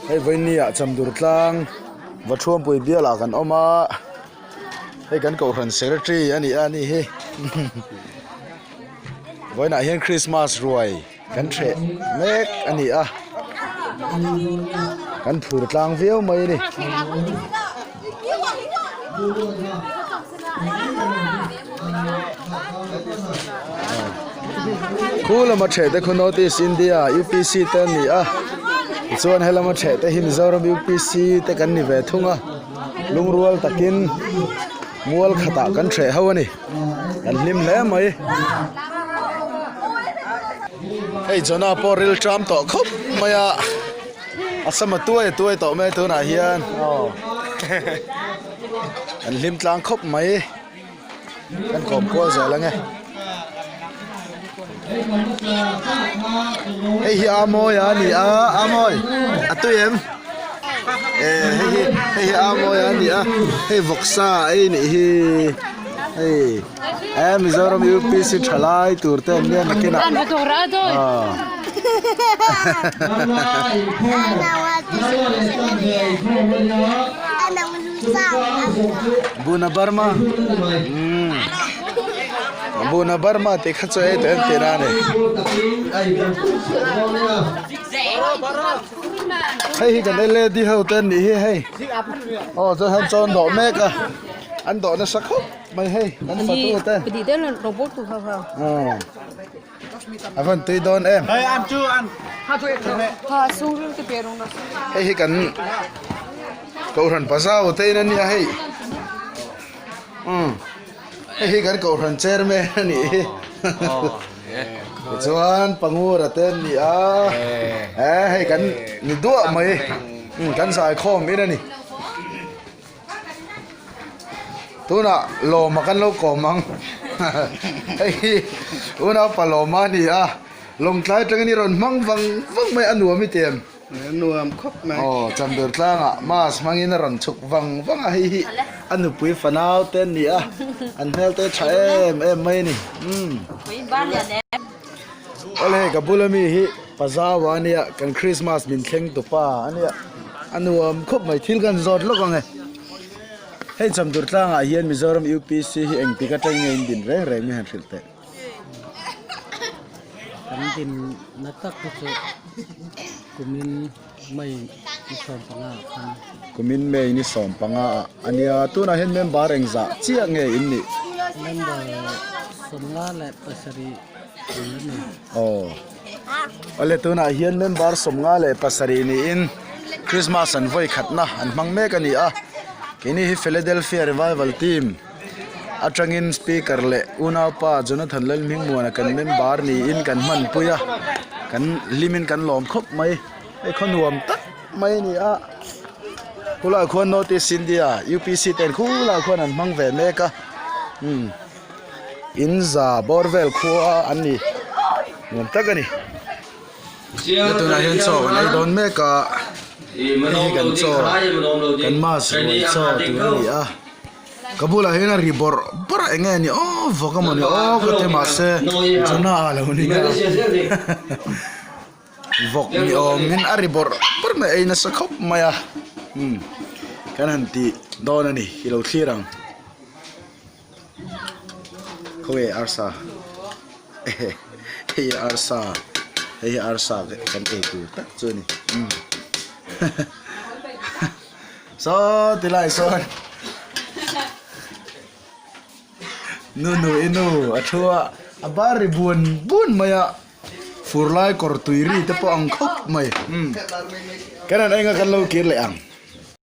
Hei vawiin ah Chamdur tlang Vathuampui bial ah kan awm a hei kan kohhran secretary a ni a ni hi vawiin ah hian Christmas ruai kan hreh mek a ni a kan phur tlang viau mai a ni. Khu lama ṭheh te khu North East India UPC te an ni a tichuan helama ṭheh te hi Mizoram UPC te kan ni ve thung a lungrual takin mual khatah kan ṭheh ho a ni kan hlim hle mai. Hei Jonah pawh ril ṭam tawh khawp mai a a sama tuai tuai tawh mai tunah hian aw an hlim tlang khawp mai kan kawm kual zel ange hei hi a mawi a ni a a mawi a tui em eh hei hi hei hi a mawi a ni a hei vawksa ei nih hi hei eh Mizoram UPC thalai tur te an nia nakinah aw. Buna Burma umm Buna Burma tih kha chu ei tawh em tih na a ni. Hei hi kan led ho te an nih hi hei aw chuan han chawn dawh mek a an dawh nasa khawp mai hei an fatu te. A van tui dawn em. Hei hi kan kohhran pazau te in a nia hei umm hei hi kan kohhran chairman a nih hi tichuan pangura te an ni a eh hei kan ni duah mai umm kan zaikhawm in a ni. Tunah lawma kan lo kawm ang hei hi unaupa lawma a ni a lawngtlai atangin i rawn hmang vang vang mai a nuam i ti em? A nuam khawp mai. Aw Chamdur tlangah mass hmangin a rawn chhuk vang vang a hei hi a nupui fanau te an ni a an hmel te tha em em mai a ni umm. Awle ka bula mi hi Pazawa a nia kan Christmas min thleng tupa a nia a nuam khawp mai thil kan zawt lawk ang e hei Chamdur tlangah hian Mizoram UPC hi engtik atang nge in din reng reng mi han hrilh teh. Kan din na tak hi chu kumin May ni 15 ah khan. Kumin May ni 15 ah a nia tunah hian member engzah chiah nge in nih? Member 57. Aw awle tunah hian member 57 niin Christmas an vawi khatna an hmang mek a ni a keini hi Philadelphia Revival Team atangin speaker leh unaupa Jonathan Lalhmingmuana kan member niin kan hmanpui a kan hlimin kan lawm khawp mai hei khaw nuam tak mai a ni a khulaiah khuan North East India U_P_C ten khulaiah khuan an hmang ve mek a umm. In za bawr vel khua an ni nuam tak a ni tunah hian chaw kan ei dawn mek a hei hi kan chaw kan mass ruai chaw tur a ni a ka bulah hian a ri bawrh bawrh a eng nge ni aw vawk a mawni aw ka ti mahse chawhna a lo ni a vawk ni awmin a ri bawrh bawrh mai a ei nasa khawp mai a umm kan han tih dawn a ni i lo thlir ang. Khawnge arsa hei arsa hei hi arsa kan ei tur tak chu a ni umm saw ti lai sawn nu nu i nu a thu a a bar ri bun bun mai a fur lai kawr tui ri te pawh ang khawp mai umm kan han enga kan lo kir leh ang.